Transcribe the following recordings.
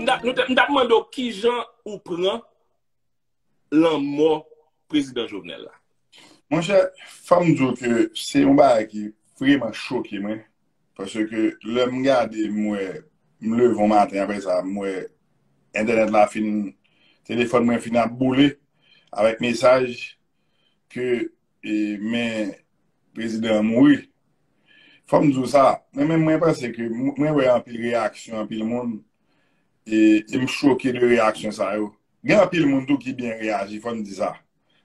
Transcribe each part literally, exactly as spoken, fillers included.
t ap, nou t ap, m t ap mande w kijan ou pran lanmò prezidan Jovenel la. Monchè, fò m di w ke se yon bagay ki vreman choke mwen. Paske lè m gade, m wè, m leve yon maten apre sa, m wè entènèt la fin, telefòn mwen fin ap boule avèk mesaj ke e, men prezidan an mouri. Fò m di w sa, mwen menm mwen panse ke mwen wè anpil reyaksyon anpil moun e, e m choke de reyaksyon sa yo. Gen anpil moun tou ki byen reyaji, fò m di sa.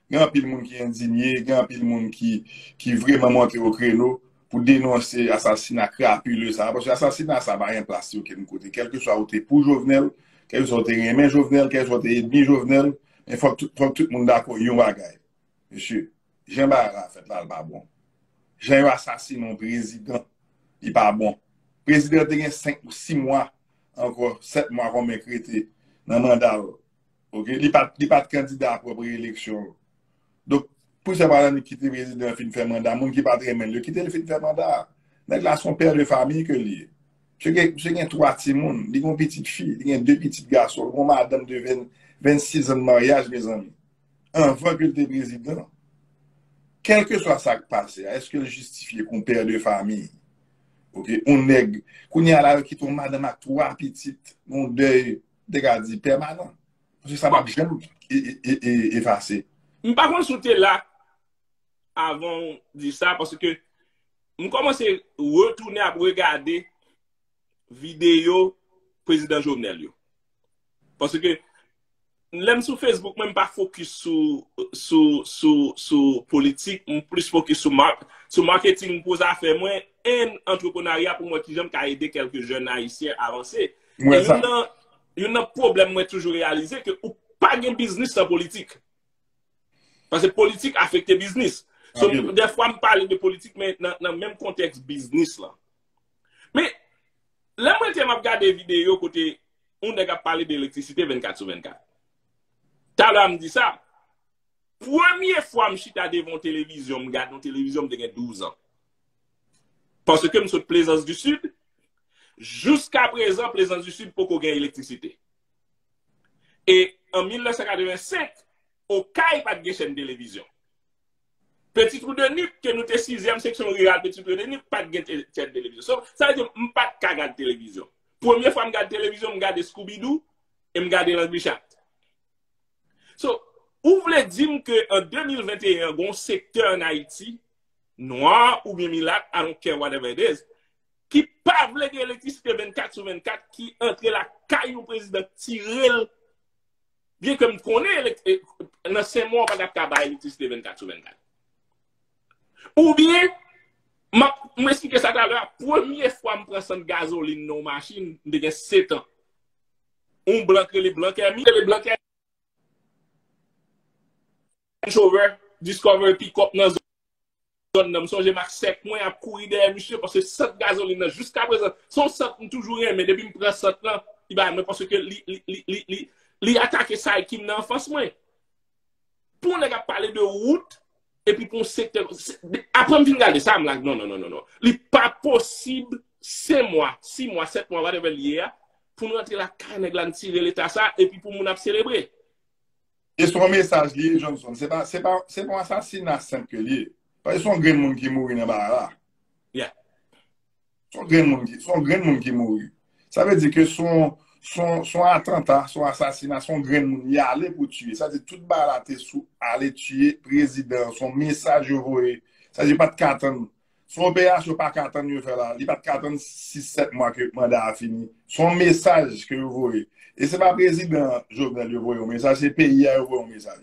Gen anpil moun ki endinye, gen anpil moun ki, ki vreman monte o kreno pou denonse asasina krapile sa. Paske asasina sa pa gen plas li okenn kote. Kèlkeswa ou te pou Jovenel, kèlkeswa ou te renmen Jovenel, kèlkeswa ou te enmi Jovenel, men fòk tout, fòk tout moun dakò yon bagay. Mesye, jan bagay la fèt la, l pa bon. Jan yo asasinen yon prezidan, li pa bon. Prezidan te gen senk, sis mwa ankò, sèt mwa konbyen k rete nan manda l. Oke? Li pa t, li pa t kandida a pwòp reyeleksyon l. Donk, poukisa pa annik kite prezidan an fin fè manda? Moun ki pa t renmen l yo, kite l fin fè manda a. Nèg la se yon pè de famiy ke li ye. Misye gen, misye gen twa timoun, li gen yon pitit fi, li gen de pitit gason, li gen yon madanm de ven, vennsis an de maryaj, mezanmi. Anvan ke l te prezidan. Kèlkeswa sa k pase a, èske l jistifye kon pè de famiy? Oke, yon nèg, kounye a la, yo kite yon madanm ak twa pitit, yon dèy, m te ka di, pèmanan. Paske sa p ap janm e, e, e, e, efase. M pa konn si w te la avan w di sa, paske m kòmanse retounen ap regade videyo prezidan Jovenel yo. Paske lè m sou Facebook, mwen m pa fokis sou, sou, sou, sou politik, m plis fokis sou, mar, sou marketing pou zafè mwen, and antreprenarya pou mwen kijan m ka ede kèlke jèn ayisyen avanse. E youn nan, youn nan pwoblèm mwen toujou reyalize ke ou pa gen biznis san politik. Paske politik afekte biznis. So, dèfwa m pale de politik, men nan, nan menm kontèks biznis lan. Men, lè mwen te m ap gade videyo kote yon nèg ap pale de elektrisite vennkat sou vennkat. Talè a m di sa, premye fwa m chita devan yon televizyon, m gade yon televizyon, m te gen douz an. Paske m sot Plezans di Sid, jiska prezan, Plezans di Sid poko gen elektrisite. E an mil nèf san katrevensenk, Okay pa t gen chèn televizyon. Petit Trou de Nip, ke nou te sizyèm seksyon riral Petit Trou de Nip, pa t gen te, chèn televizyon. So, sa vle di, m pa t ka gade televizyon. Premye fwa m gade televizyon, m gade Scooby-Doo e m gade Languichat. So, ou vle di m ke an de mil venteyen an, gen yon sektè ann Ayiti, nwa oubyen milat, I don't care whatever it is, ki pa vle gen elektrisite vennkat sou vennkat, ki antre lakay yon prezidan, tire l, byen ke m konnen elek, e, nan Senmò, w pa t ap ka bay elektrisite vennkat sou vennkat. Oubyen, m ap, m esplike sa talè a, premye fwa m pran sant gazolin nan yon machin, m te gen sèt an. Yon blan k rele Blan Kèmi, rele Blan Kèmi. Range Rover, Discovery, pikòp nan zòn nan. M sonje m ak sèk mwen ap kouri dèyè misye, paske sant gazolin nan, jiskaprezan, se yon sant m toujou renmen. Depi m pran sant lan, li bay mwen, paske li, li, li, li, li, li atake sa ki m nan anfans mwen. Pou yon nèg ap pale de wout, epi pou yon sektè, se, apre m fin gade sa, m like, non, non, non, non, non. Li pa posib, senk mwa, sis mwa, sèt mwa, whatever li ye a, pou n rantre lakay nèg la, n tire leta sa, epi pou moun ap selebre. E se yon mesaj li ye, Johnson. Se pa, se pa, se pa yon asasina senp ke li ye. Paske se yon grenn moun ki mouri nan bagay la. Yeah. Se yon grenn moun ki, se yon grenn moun ki mouri. Sa vle di ke se yon, se yon, se yon atanta, se yon asasina, se yon grenn moun li ale pou tiye. Sa vle di tout bagay la te sou ale tiye prezidan, se yon mesaj yo voye. Sa vle di yo pa t ka tann. Se yon operasyon yo pa ka tann yo fè la. Li pa t ka tann sis, sèt mwa ke manda a fini. Se yon mesaj ke yo voye. E se pa prezidan Jovenel yo voye yon mesaj, se peyi a yo voye yon mesaj.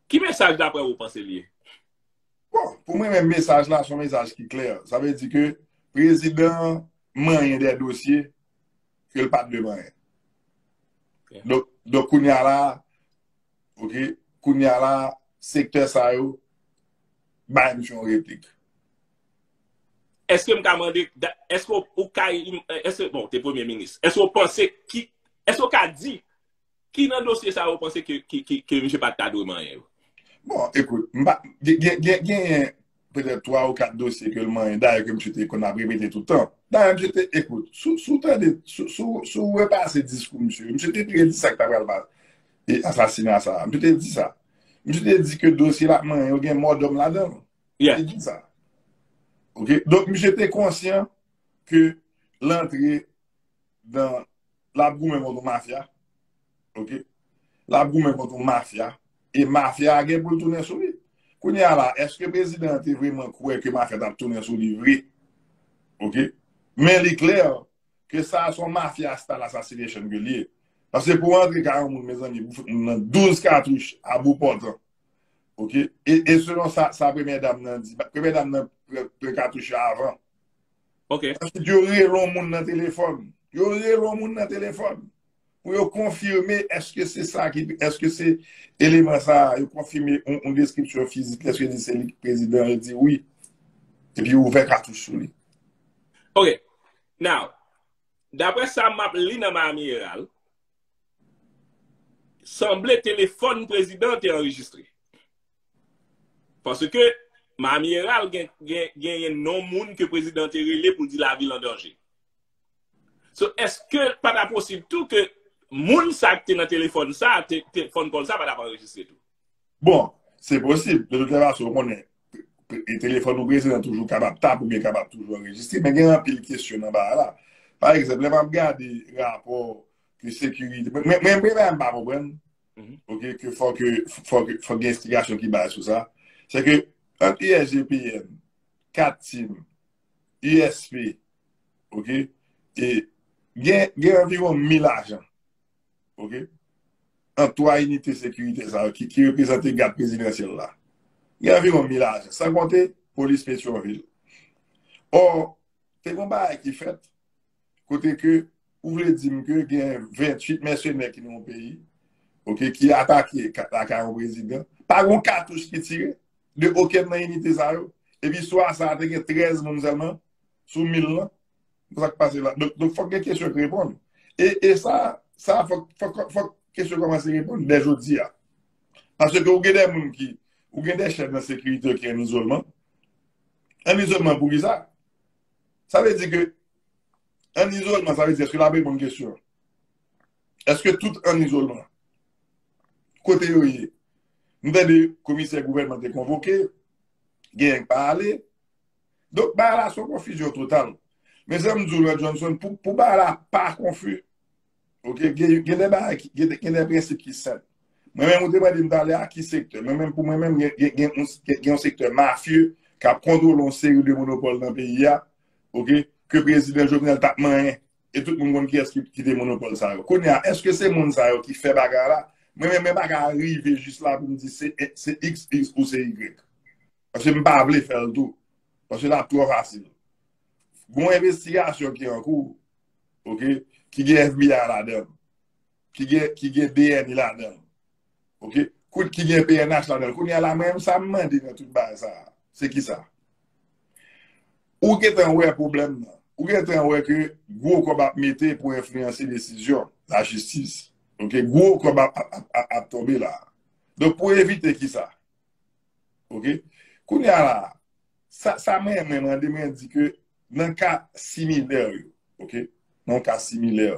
Ki mesaj daprè ou panse li ye? Bon, pou mwen menm mesaj la se yon mesaj ki klè. Sa vle di ke prezidan an manyen de dosye ke l pa t dwe manyen. Donk, donk kounye a la, oke, kounye a la, sektè sa yo bay misye yon replik. Èske m ka mande, èske ou ka, èske, bon, ou te premye minis, èske ou panse ki, èske ou ka di ki nan dosye sa yo ou panse ke, ke, ke, ke misye pa t ta dwe manyen yo? Bon, ekout, m pa, gen, gen, gen, gen, petèt twa ou kat dosye ke l manyen, dayè ke misye te konn ap repete tout tan. Dayè, misye te, ekout, si w tande, si w repase diskou misye, misye te predi sa k ta pral pase, e asasina sa a. Misye te di sa. Misye te di ke dosye l ap manyen yo gen mòdòm ladan l. Misye te di sa. Oke? Donk, misye te konsyan ke l antre nan, l ap goumen kont yon mafya. Oke? L ap goumen kont yon mafya. E mafya a gen pou l tounen sou li. Kounye a la, èske prezidan an te vrèman kwè ke mafya t ap tounen sou li vre? Oke? Men li klè ke sa a se yon mafya style assassination ke l ye. Paske pou w antre kay yon moun, mezanmi, pou w fout moun nan douz katouch a bout pòtan. Oke? E, e selon sa, sa premyè dam nan di, premyè dam nan pran, pran katouch yo avan. Ok. Answit, yo rele yon moun nan telefòn. Yo rele yon moun nan telefòn. Pou yo konfime, èske se sa ki, èske se eleman sa, yo konfime yon, yon deskripsyon fizik, èske di se li ki prezidan, yo di wi. Epi yo ouvè katouch sou li. Ok. Now, daprè sa m ap li nan Miami Herald, sanble telefòn prezidan te anrejistre. Paske Miami Herald gen, gen, genyen non moun ke prezidan te rele pou l di lavil an danje. So, èske pa ta posib tou ke moun sa k te nan telefòn sa, te, te, phone call sa pa t ap anrejistre tou? Bon, se posib. De tout fason, ou konnen, e telefòn ou prezidan toujou kapab tap oubyen kapab toujou anrejistre, men gen anpil kesyon nan bagay la. Pa egzanp, lè m ap gade rapò ke sekirite, mwen, mwen, mwen, mwen pa konprann, oke, ke fò ke, fò ke, fò gen eksplikasyon ki bay sou sa. Se ke ant U S G P N, kat Tim, U S P, oke, e gen, gen anviwon mil ajan, oke, ant twa inite sekirite sa yo ki, ki reprezante gad prezidansyèl la. Gen anviwon mil ajan, san konte polis Petyonvil. Ò, te gen yon bagay ki fèt, kote ke ou vle di m ke gen venntuit mèsenè ki nan yon peyi, oke, ki atake ka-, lakay yon prezidan. Pa gen yon katouch ki tire de okenn nan inite sa yo. Epi swa sa a te gen trèz moun sèlman sou mil lan. Sa k pase la? Donk, donk fòk gen kesyon k reponn. E, e sa, sa fòk, fòk, fòk kesyon kòmanse reponn dè jodi a. Paske ou gen de moun ki, ou gen de chèf nan sekirite ki an izolman. An izolman pou ki sa? Sa vle di ke an izolman, sa vle di èske l ap reponn kesyon? Èske tout an izolman? Kote yo ye? M tande komisè gouvènman te konvoke, genyen k pa ale. Donk, bagay la se yon konfizyon total. Men sa m di w la, Johnson, pou, pou bagay la pa konfi, oke, gen, gen de bagay, ki- gen, de- gen de prensip ki senp. Mwen menm, ou te mande m talè a ki sektè. Mwen menm, pou mwen menm, gen, gen, gen, yon- gen, gen yon sektè mafye k ap kontwole yon seri de monopòl nan peyi a, oke, ke prezidan Jovenel t ap manyen. E tout moun konn kiyès ki, ki te monopòl sa yo. Kounye a, èske se moun sa yo ki fè bagay la? Mwen menm, mwen pa ka rive jis la pou m di se, se X, X ou se Y. Paske m pa vle fè l tou. Paske l ap twò fasil. Gon envestigasyon ki an kou, oke, ki gen F B I ladan l, ki gen, ki gen D N I ladan l, oke, kout ki gen P N H ladan l. Kounye a la, mwen menm, sa m mande nan tout bagay sa a, se kisa? Ou gentan wè pwoblèm nan. Ou gentan wè ke gwo kòb ap mete pou enfliyanse desizyon lajistis. Oke, gwo kòb ap, ap, ap, ap, ap tonbe la. Donk, pou evite kisa? Oke? Kounye a la, sa, sa mwen, mwen mande, mwen di ke nan ka similè yo, oke? Nan yon ka similè,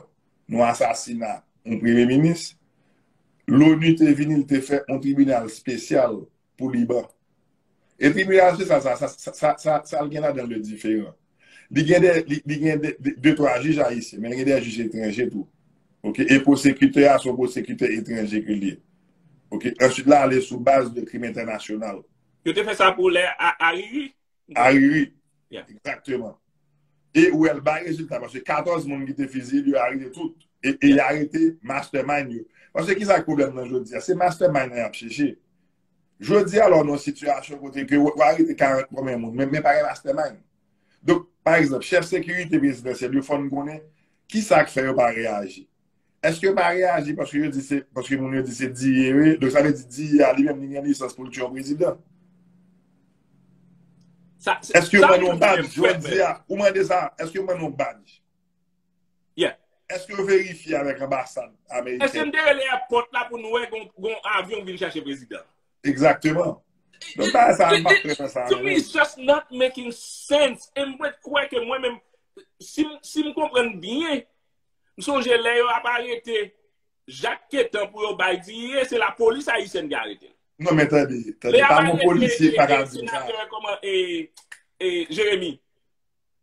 yon asasina yon premye minis, Loni te vini, li te fè yon tribinal espesyal pou Liban. E tribinal espesyal sa, sa, sa, sa, sa l gen ladan l de diferan. Li gen de, li, li gen de, de, de twa jij ayisyen, men li gen de jij etranje tou. Oke? E pwosekitè a, se yon pwosekitè etranje ke li ye. Oke? Answit, l ale sou baz de krim entènasyonal. Yo te fè sa pou lè a, Ariri? Ariri. Yeah. Egzakteman. E ou wè l bay rezilta, paske katòz moun ki te fiziye, yo arete tout. E, e y arete mastermind yo. Paske ki sa k pwoblèm nan jodi a? Se mastermind nan y ap chèche. Jodi a, la, w nan yon sitiyasyon kote ke w, w arete karant premye moun, men, men pa gen mastermind. Donk, pa egzanp, chèf sekirite prezidansyèl yo fò n konnen ki sa k fè yo pa reyaji. Èske yo pa reyaji paske yo di se, paske moun yo di se D E A yo ye, donk sa vle di D E A a li menm li gen lisans pou l tiye yon prezidan? Sa, se- Èske yo sa, ban nou se yon badj yon fèt, jodi a? Ou mande sa, èske yo ban nou yon badj? Yeah. Èske yo verifye avèk anbasad Èske amerikèn? n te rele èpòt la pou n wè gon, gon avyon vin chache prezidan? Egzakteman. Donk, bagay sa, m p ap pran sa. To me, it's just not making sense. E m mèt kwè ke mwen menm, si m si m konprann byen, m sonje lè yo ap arete Jacques Quentin pou yo bay D E A, se lapolis ayisyèn ki arete l. Non, men tande, tande, pa gon polisye pa ka di m sa. Senatè, kòman, e, e, Jeremi.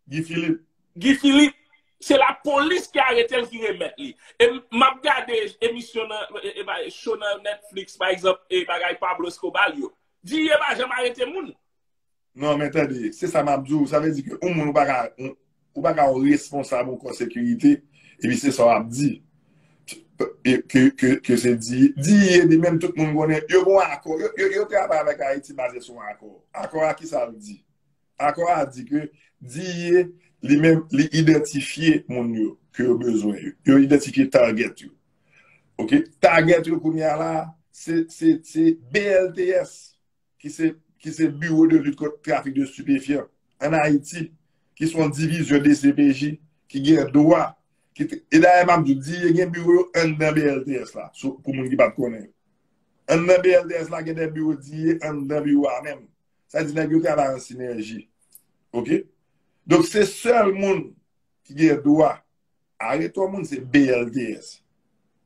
Guy Philippe. Guy Philippe, se lapolis ki arete l, ki remèt li. E m ap gade emisyon nan, e, e, show nan Netflix, pa egzanp, e bagay Pablo Escobar yo. D E A pa janm arete moun. Non, men tande, se sa m ap di w. Sa vle di ke yon moun ou pa ka, ou pa ka yon responsab yon kò sekirite, epi se sa w ap di. Ke, ke, ke se D E A, D E A li menm tout moun konnen, yo gen yon akò, yo, yo, yo travay avèk Ayiti baze sou yon akò. Akò a ki sa l di? Akò a di ke D E A li menm, li idantifye moun yo ke yo bezwen yo. Yo idantifye target yo. Ok? Target yo kounye a la, se, se, se B L T S ki se, ki se Bureau de Lutte contre Trafic de Stupéfiants ann Ayiti, ki se yon divizyon D C P J, ki gen dwa, ki te, e dayè m ap di w, D E A gen biwo yo anndan B L T S la, sou, pou moun ki pa t konnen. Anndan B L T S la, gen de biwo D E A anndan biwo a menm. Sa di nèg yo travay an sinèji. Ok? Donk, se sèl moun ki gen dwa arete yon moun, se B L T S.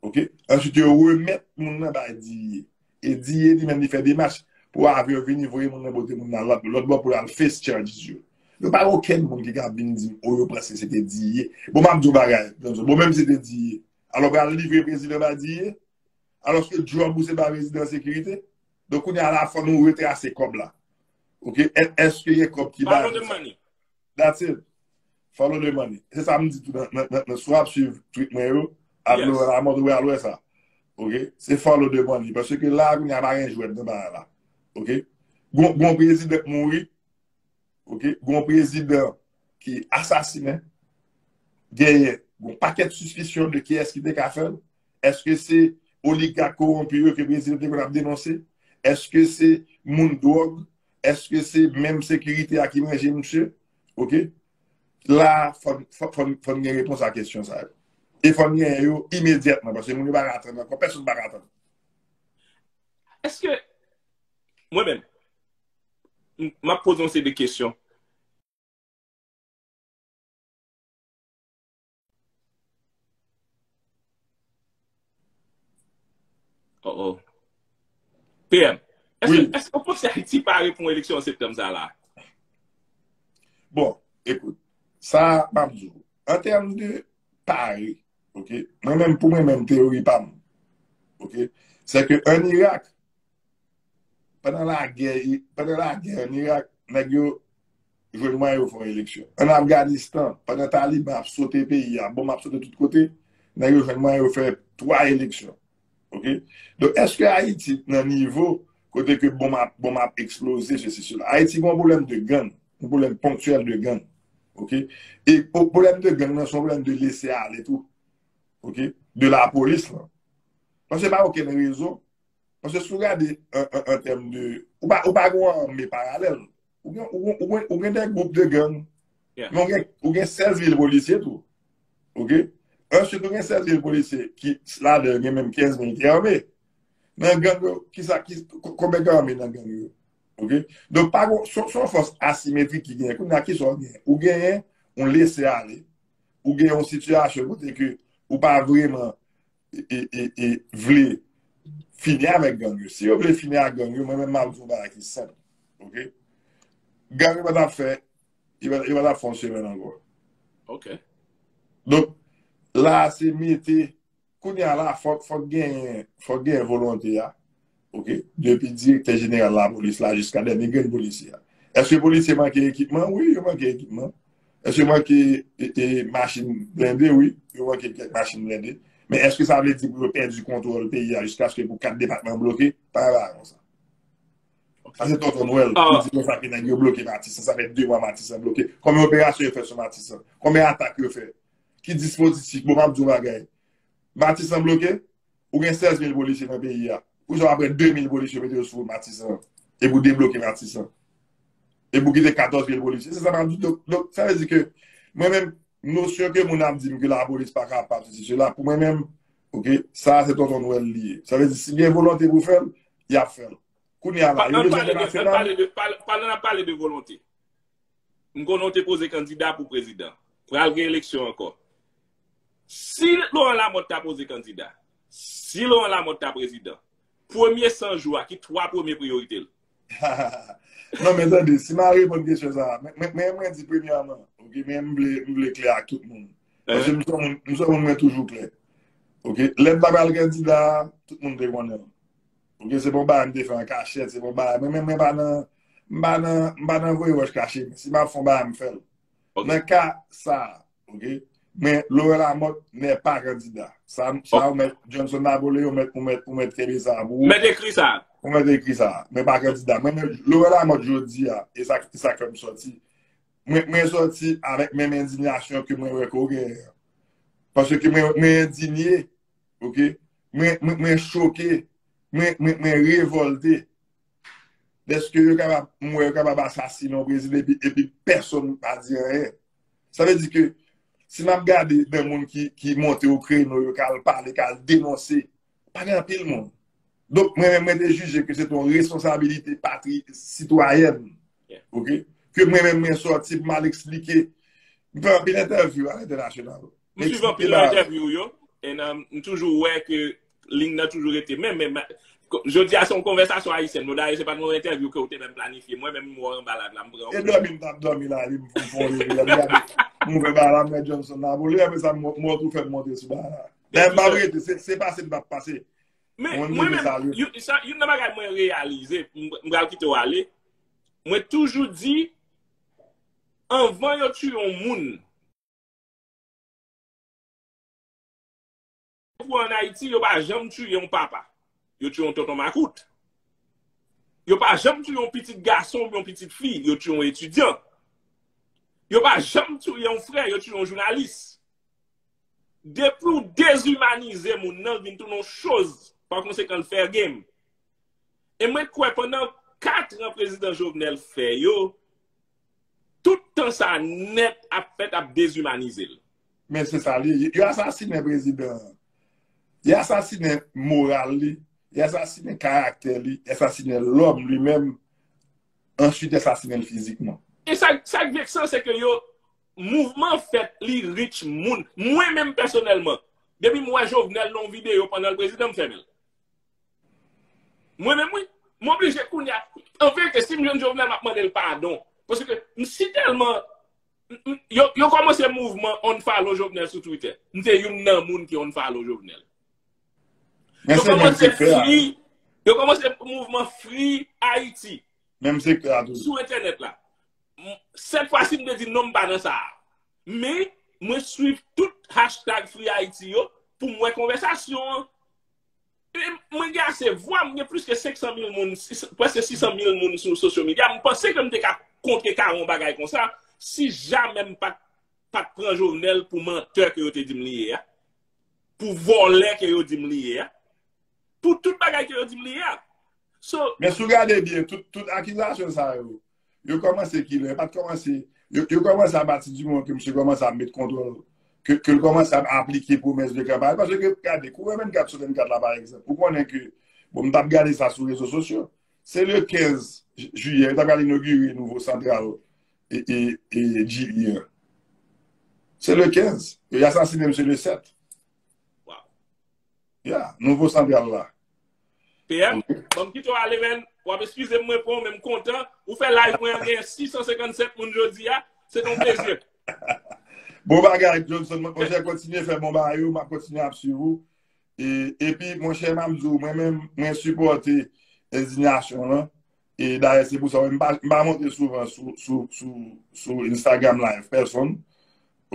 Ok? Answit, yo remèt moun nan bay D E A. E D E A li menm, li fè demach pou avyon vini voye moun nan pote moun nan lòt, lòt bò pou l al face charges yo. Yo pa gen okenn moun ki ka vin di m, o, yo panse se te D E A. Bon, m ap di w bagay, bon, menm si se te D E A, alò pral livre prezidan bay D E A? Alòske djòb ou se ba prezidan sekirite? Donk, kounye a la, fò nou retrase kòb la. Ok? È-, èske gen kòb ki ba... Follow the money. That's it. Follow the money. Se sa m di tou nan, nan, nan, nan, si w ap swiv tweet mwen yo, at Laurent Lamothe, ou pral wè sa. Ok? Se follow the money. Paske la, kounye a pa gen jwèt nan bagay la. Ok? Gon, gon prezidan k mouri. Ok? Gon prezidan ki asasinen. Genyen gon pakèt sispisyon de kiyès ki te ka fè l. Èske se oligak kowonpi yo ke prezidan te konn ap denonse? Èske se moun dwòg? Èske se menm sekirite a ki manje misye? Ok? La, fò n, fò, fò n, fò n gen repons a kesyon sa yo. E fò n genyen yo imedyatman, paske moun yo pa ka tann ankò, pèsonn pa ka tann. Èske, mwen menm, m, m ap poze yon seri de kesyon. Oh, oh. P M, èske, èske w panse Ayiti pare pou yon eleksyon an septanm sa la? Bon, ekout, sa, m ap di w, an tèm de pare, ok, mwen menm, pou mwen menm, teyori pa m, ok, se ke ann Irak, pandan lagè, pandan lagè ann Irak, nèg yo jwenn mwayen yo fè yon eleksyon. Ann Afganistan, pandan Taliban ap sote peyi a, bonm ap sote tout kote, nèg yo jwenn mwayen yo fè twa eleksyon. Ok? Donk, èske Ayiti nan nivo kote ke bonm ap, bonm ap eksploze, sesi, sela? Ayiti gen yon pwoblèm de gang, yon pwoblèm ponktyèl de gang. Ok? E pwoblèm de gang nan, se yon pwoblèm de lese ale tou. Ok? De lapolis lan. Paske pa okenn rezon. Paske si w gade an, an, an tèm de, ou pa, ou pa gen yon ame paralèl. Ou gen, ou, ou, ou gen de gwoup de gang. Men ou gen, ou gen sèz mil polisye tou. Ok? Answit, ou gen sèz mil polisye ki, ladan yo, gen menm kenz mil ki ame. Nan gang yo, kisa, ki, konbyen ki ame nan gang yo? Ok? Donk, pa gon, se yon fòs asimetrik ki genyen. Kounye a, kisa w genyen? Ou genyen yon lese ale. Ou gen yon sitiyasyon kote ke ou pa vrèman e, e, e, e vle fini avèk gang yo. Si yo vle fini ak gang yo, mwen menm m ap di yon bagay ki senp. Ok? Gang yo pa t ap fè, yo pa t ap fè yon semèn ankò. Ok. Donk, la se mete, kounye a la, fòk, fòk genyen, fòk genyen volonte a. Ok? Depi direktè jeneral lapolis la jiska dènye grenn polisye a. Èske polisye manke ekipman? Wi, yo manke ekipman. Èske manke e, e, machin blende? Wi, yo manke kèk machin blende. Men èske sa vle di pou yo pèdi kontwòl peyi a jiskaske pou kat depatman bloke? Pa gen bagay konsa. Sa se tonton Nwèl ki di konsa ke nèg yo bloke Matisan. Sa fè de mwa Matisan bloke. Konbyen operasyon yo fè sou Matisan? Konbyen atak yo fè? Ki dispozitif? Bon, m ap di w bagay. Matisan bloke, ou gen sèz mil polisye nan peyi a. Ou jan apre de mil polisye mete yo sou wout Matisan. Epi w debloke Matisan. Epi w kite katòz mil polisye. Se sa m ap di. Donk, donk, sa vle di ke mwen menm, nosyon ke moun ap di m ke lapolis pa kapab, sesi, sela, pou mwen menm, ok, sa se tonton Nwèl li ye. Sa vle di, si gen volonte pou fè l, y ap fè l. Kounye a la, yo bezwen entènasyonal. Pandan n ap pale de volonte, m konnen w te poze kandida pou prezidan. Pral gen eleksyon ankò. Si Laurent Lamothe ta poze kandida, si Laurent Lamothe ta prezidan, premye san jou a, ki twa premye priyorite l? Non, men tande, si m a reponn kesyon sa a, mwen, mwen, mwen di premyèman, ok, men m vle, m vle klè ak tout moun. Paske m se yon moun, m se yon moun mwen toujou klè. Ok, lè m t ap al kandida, tout moun te konnen. Ok, se pa yon bagay m te fè an kachèt, se pa yon bagay, mwen, mwen, mwen pa nan, m pa nan, m pa nan voye wòch kache, men si m ap fè yon bagay, m fè l. Nan ka sa a, ok, men Laurent Lamothe n'est pas candidat. Sa, sa ou mèt Johnson Napoléon, ou mèt, ou mèt, ou mèt kenbe sa pou ou. Mèt ekri sa. Ou mèt ekri sa. Mwen pa kandida. Mwen, men Laurent Lamothe jodi a, e sa, e sa k fè m sòti. Mwen, mwen sòti avèk menm endiyasyon ke mwen wè ke w genyen an. Paske mwen, mwen endinye, ok? Mwen, mwen, mwen choke, mwen, mwen, mwen revòlte. Dèske yo kapab, m wè yo kapab asasinen yon prezidan epi, epi pèsonn pa di anyen. Sa vle di ke si n ap gade nan moun ki, ki monte o kreno, yo k al pale, k al denonse, pa gen anpil moun. Donk, mwen menm, mwen te jije ke se te yon responsabilite patri, sitwayèn, ok? Ke mwen menm, mwen sòti pou m al eksplike. M fè anpil entèvyou a lentènasyonal. M suiv anpil entèvyou yo, e m toujou wè ke liy nan toujou rete menm, men jodi a se yon konvèsasyon ayisyen. Bon, dayè, se pa t yon entèvyou ke w te menm planifye. Mwen menm, m wè w anba live la, m pran ou. E dòmi m t ap dòmi la, m fon li la, m gade. M ouvè bagay la, m wè Johnson Napoléon, apre sa, m tou fè m monte sou bagay la. Dayè, m p ap rete, se, se pase m p ap pase. Men, mwen menm, youn nan bagay mwen reyalize, m pral kite w ale, mwen toujou di, anvan yo tiye yon moun, pou ann Ayiti, yo pa janm tiye yon papa. Yo tiye yon tonton makout. Yo pa janm tiye yon pitit gason oubyen yon pitit fi. Yo tiye yon etidyan. Yo pa janm tiye yon frè. Yo tiye yon jounalis. Depi w dezimanize moun nan, l vin tounen yon choz, pa konsekan, l fair game. E mwen kwè pandan kat an prezidan Jovenel fè yo, tout tan sa nèt ap fèt ap dezimanize l. Men se sa li ye. Yo asasinen prezidan an. Yo asasinen moral li. Yo asasinen karaktè li. Yo asasinen lòm li menm. Answit, yo asasinen l fizikman. E sa, sa k veksan, se ke yo, mouvman fèt, li rich moun. Mwen menm pèsonèlman, depi m wè Jovenel nan yon videyo pandan l prezidan, m fèmen l. Mwen menm, wi. M oblije kounye a. An verite, si m jwenn Jovenel, m ap mande l padon. Paske m si tèlman. Yo, yo kòmanse mouvman unfollow Jovenel sou Twitter. M se youn nan moun ki unfollow Jovenel. Yo kòmanse free. Yo kòmanse mouvman Free Haiti. Menm sektè a toujou. Sou entènèt la. Sèt fwa si m te di non, m pa nan sa a. Men, mwen swiv tout hashtag Free Haiti yo pou m wè konvèsasyon an. Mwen gen ase vwa, mwen gen plis ke senk san mil moun, prèske sis san mil moun sou social media. Mwen panse ke m te ka kontre kare yon bagay konsa si jamè m pa t, pa t pran Jovenel pou mantè ke yo te di m li ye a, pou vòlè ke yo di m li ye a, pou tout bagay ke yo di m li ye a. So, men si w gade byen, tout, tout akizasyon sa yo, yo kòmanse kilè, yo pa t kòmanse, yo, yo kòmanse apati di moman ke misye kòmanse ap met kontwòl, ke, ke l kòmanse ap aplike pwomès de kanpay. Paske gade, kouran vennkat sou vennkat la, pa egzanp, ou konnen ke, bon, m t ap gade sa sou rezo sosyo, se le kenz jiyè, yo t ap pral inogire nouvo santral e, e, e G E an. Se le kenz. Yo asasinen misye le sèt. Ya, nouvo santral la. P M, ban m kite w ale, men. W ap eskize m, mwen pran w, men m kontan. Ou fè live mwen an genyen sis san senkannsèt moun jodi a. Se yon plezi. Bon bagay, Johnson. Monchè, kontinye fè bon bagay ou, m ap kontinye ap swiv ou. E, epi, monchè, m ap di w, mwen menm, mwen sipòte endiyasyon lan. E dayè, se pou sa, m pa, m pa monte souvan sou, sou, sou, sou Instagram Live, pèsonn.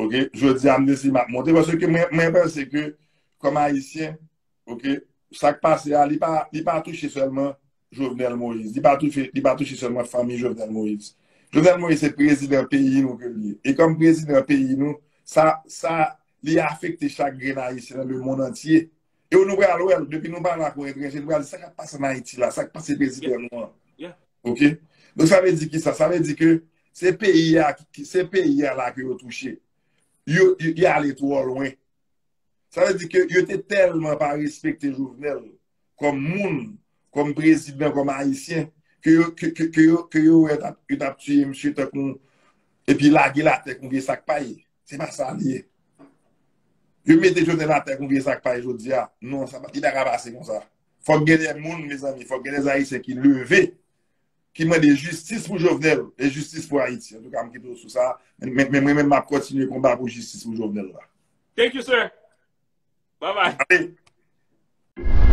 Ok? Jodi a, m deside m ap monte, paske mwen, mwen panse ke, kòm Ayisyen, ok, sa k pase a, li pa, li pa touche sèlman Jovenel Moïse, li pa touche, li pa touche sèlman fanmi Jovenel Moïse. Jovenel Moïse se prezidan peyi nou ke l ye. E kòm prezidan peyi nou, sa, sa, li afekte chak grenn Ayisyen nan lemonn antye. E nou pral wè l, depi nou pale ak yon etranje, nou pral di sa k ap pase ann Ayiti la, sa k pase prezidan nou an. Ok? Donk, sa vle di kisa? Sa vle di ke se peyi a, se peyi a la ke yo touche. Yo, yo, yo ale twò lwen. Sa vle di ke yo te tèlman pa respekte Jovenel kòm moun, kòm prezidan, kòm Ayisyen, ke yo, ke, ke, ke yo, ke yo wè t ap, yo t ap tiye misye tankou, epi lage l atè kon vye sak pay. Se pa sa li ye. Yo mete Jovenel atè kon vye sak pay jodi a. Non, sa pa, li pa ka pase konsa. Fòk gen de moun, mezanmi, fòk gen de Ayisyen ki leve, ki mande jistis pou Jovenel e jistis pou Ayiti. Antouka, m kite w sou sa. Men, men, men mwen menm, m ap kontinye konba pou jistis pou Jovenel la. Thank you, sir. Bye bye. Ale.